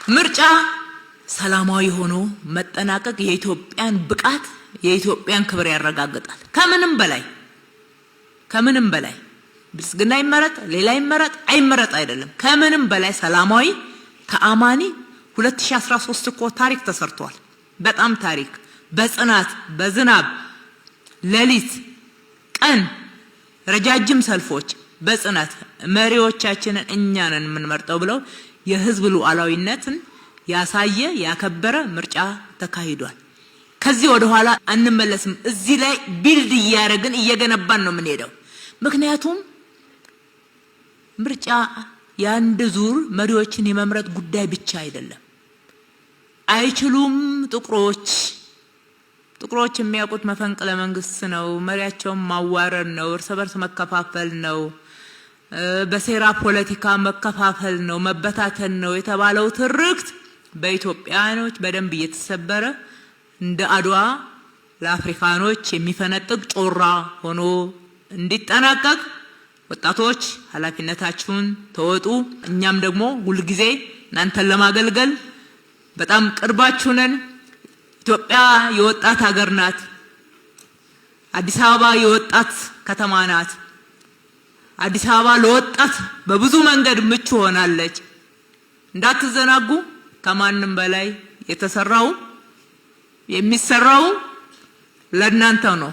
ምርጫ ሰላማዊ ሆኖ መጠናቀቅ የኢትዮጵያን ብቃት፣ የኢትዮጵያን ክብር ያረጋግጣል። ከምንም በላይ፣ ከምንም በላይ ብልጽግና ይመረጥ ሌላ ይመረጥ አይመረጥ አይደለም። ከምንም በላይ ሰላማዊ፣ ተአማኒ። 2013 እኮ ታሪክ ተሰርቷል። በጣም ታሪክ፣ በጽናት፣ በዝናብ፣ ሌሊት ቀን ረጃጅም ሰልፎች፣ በጽናት መሪዎቻችንን እኛ ነን የምንመርጠው ብለው የህዝብ ሉዓላዊነትን ያሳየ፣ ያከበረ ምርጫ ተካሂዷል። ከዚህ ወደ ኋላ አንመለስም። እዚህ ላይ build እያደረግን፣ እየገነባን ነው የምንሄደው። ምክንያቱም ምርጫ የአንድ ዙር መሪዎችን የመምረጥ ጉዳይ ብቻ አይደለም። አይችሉም ጥቁሮች፣ ጥቁሮች የሚያውቁት መፈንቅለ መንግስት ነው፣ መሪያቸውን ማዋረድ ነው፣ እርስ በርስ መከፋፈል ነው፣ በሴራ ፖለቲካ መከፋፈል ነው፣ መበታተን ነው የተባለው ትርክት በኢትዮጵያኖች በደንብ እየተሰበረ እንደ አድዋ ለአፍሪካኖች የሚፈነጥቅ ጮራ ሆኖ እንዲጠናቀቅ ወጣቶች ኃላፊነታችሁን ተወጡ። እኛም ደግሞ ሁልጊዜ እናንተን ለማገልገል በጣም ቅርባችሁ ነን። ኢትዮጵያ የወጣት ሀገር ናት። አዲስ አበባ የወጣት ከተማ ናት። አዲስ አበባ ለወጣት በብዙ መንገድ ምቹ ሆናለች። እንዳትዘናጉ። ከማንም በላይ የተሰራው፣ የሚሰራው ለእናንተ ነው።